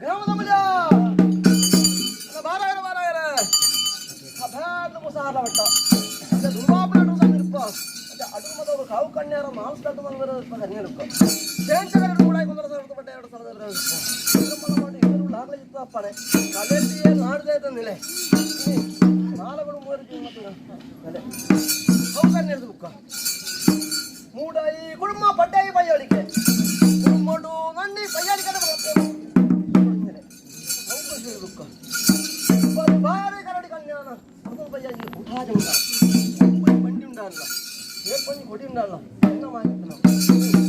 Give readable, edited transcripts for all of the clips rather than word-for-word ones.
ಗ್ರಾಮದ ಬಾರಾಯರ ಬಾರಾಯರ ಅಭಾದ ಮುಸಾಲ ಮಟ್ಟ ದುರ್ವಾಪಣ ನಿಲ್ಪ ಅಡುಮದವರು ಕಾವು ಕಣ್ಯಾರ ಮಾಂಸ ಕನ್ಯರುಕ್ಕ ചേഞ്ചകരുടെ കൂടെ കൊണ്ടു ಪಟ್ಟ ಎರಡು ಸಾವಿರದ ಮಾಡಿ ಇವರು ಕಲೆತಿಯೇ ನಾಡ್ದೇ ತಂದಿಲೆ ನಾಲ್ಕು ಮೂರು ನೆಲೆ ಅವು ಕನ್ಯರ್ದು ಬುಕ್ಕ ಮೂಡಾಯಿ ಕುಡುಮ ಪಡ್ಡಾಯಿ ಪಯ್ಯಾಳಿಕೆ ಕುಡುಮಡು ನನ್ನಿ ಪಯ್ಯಾಳಿಕೆ ಅವು ಬುಕ್ಕ ಬಾರಿ ಕರಡಿ ಕನ್ಯಾನ ಅದು ಪಯ್ಯಾಳಿ ಊಟಾಜ ಉಂಡ ಬಂಡಿ ಉಂಡಲ್ಲ ಏರ್ಪಂಜಿ ಕೊಡಿ ಉಂಡಲ್ಲ ಎನ್ನ ಮಾಹಿತಿ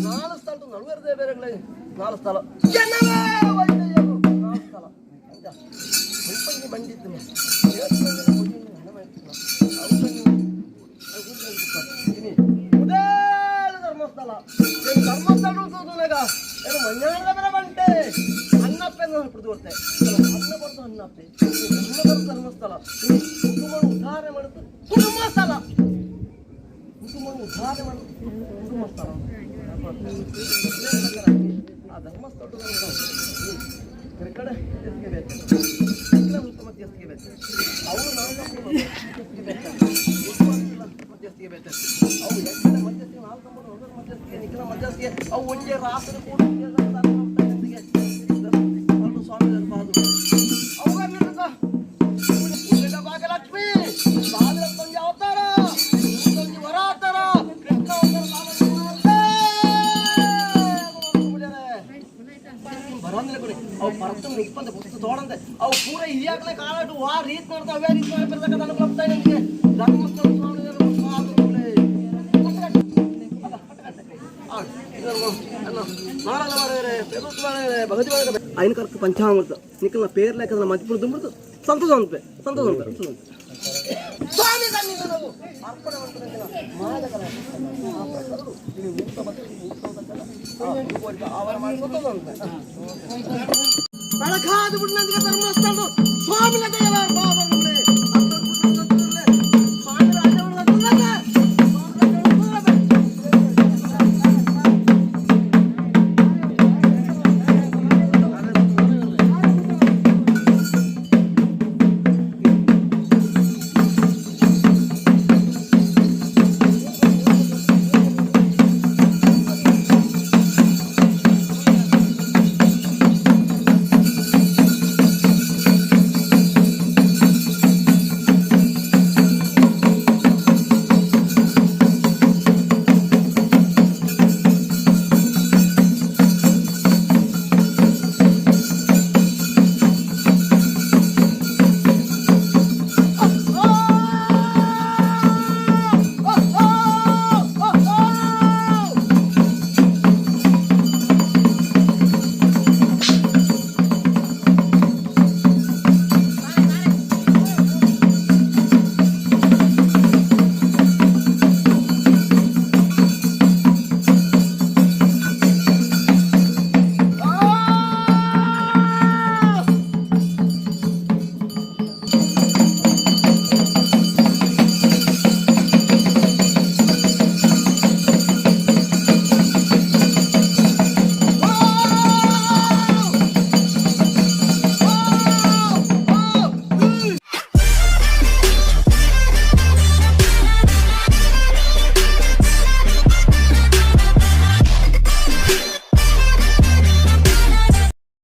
ನಾಲ್ ಸ್ಥಳ ನಡುವೆರದೇ ಬೇರೆಗಳೇ ನಾಲ್ ಸ್ಥಳ ಜನವೇ ವೈದ್ಯರು ನಾಲ್ ಸ್ಥಳ ಮುಲ್ಪಂಜಿ ಬಂಡಿ ಇತ್ತು ಏರ್ಪಂಜಿನ ಕೊಡಿ ಎನ್ನ ಮಾಹಿತಿ ಉದೇಳು ಧರ್ಮಸ್ಥಳ ಏನು ಧರ್ಮಸ್ಥಳ ತೂತುನಗ ಏನು ಮಂಜಾಣದ ಬೇರೆ ಬಂಟೆ ಅಣ್ಣಪ್ಪೆ ಅಂತ ಕೊಡ್ತೆ ಅನ್ನ ಬರೆದು ಅಣ್ಣಪ್ಪೆ ಧರ್ಮ ಬರೆದು ಧರ್ಮಸ್ಥಳ ಕುಟುಂಬ ಉದ್ಧಾರ ಮಾಡುತ್ತೆ ಕುಟುಂಬ ಸ್ಥಳ ಕುಟುಂಬ ಉದ್ಧಾರ ಮಾಡುತ್ತೆ ಕುಟುಂಬ ಸ್ಥಳ ಆ ಧರ್ಮಸ್ಥಳ ಕಡೆ ಮಧ್ಯಸ್ಥಿಗೆ ಬೇಕು ಮಧ್ಯಸ್ಥಿಗೆ ಬೇಕು ಅವರು ನಾವು ಮಧ್ಯಸ್ಥಿಗೆ ಬೇಕು ಮಧ್ಯಸ್ಥಿಗೆ ಬೇಕು ಅವು ಎಕ್ಕಡೆ ಮಧ್ಯಸ್ಥಿಗೆ ನಾಲ್ಕು ಕಂಬ ಮಧ್ಯಸ್ಥಿಗೆ ನಿಖಿಲ ಮಧ್ಯಸ್ಥಿಗೆ ಅವು ಒಂದೇ ರಾತ್ರಿ ಕೂಡ ಸ್ವಾಮಿ ಅವು ಭಾಗ್ಯಲಕ್ಷ್ಮಿ ಸಾವಿರತ್ತೊಂದು ಅವತಾರ ಒಂದೊಂದು ವರಾತಾರ ಕೃಷ್ಣ ಅವತಾರ ಬರೋಂದಿಲ್ಲ ಕೊಡಿ ಅವು ಪರತ್ತು ಉಪ್ಪಂತೆ ಪುಸ್ತಕ ತೋಡಂತೆ ಅವು ಪೂರ ಹಿರಿಯಾಕಲೆ ಕಾಲಾಟು ವಾ ರೀತ್ ಮಾಡ್ತಾ ಅವೇ ರೀತಿ ಮಾಡಿ ಬರ್ತಕ್ಕ ಅನುಕೂಲ ನಿಮಗೆ ಧರ್ಮಸ್ಥಳ ಸ್ವಾಮಿ ఆయన కరెక్ట్ పంచామృత నీకు నా పేరు లేక మధ్యపుడు దుమ్ముడు సంతోషం సంతోషం స్వామి సన్నిధానము అర్పణ ಬೆಳಕಾದ ಬಿಡಿನಂದಿಗೆ ಧರ್ಮಸ್ಥಳ ಸ್ವಾಮಿ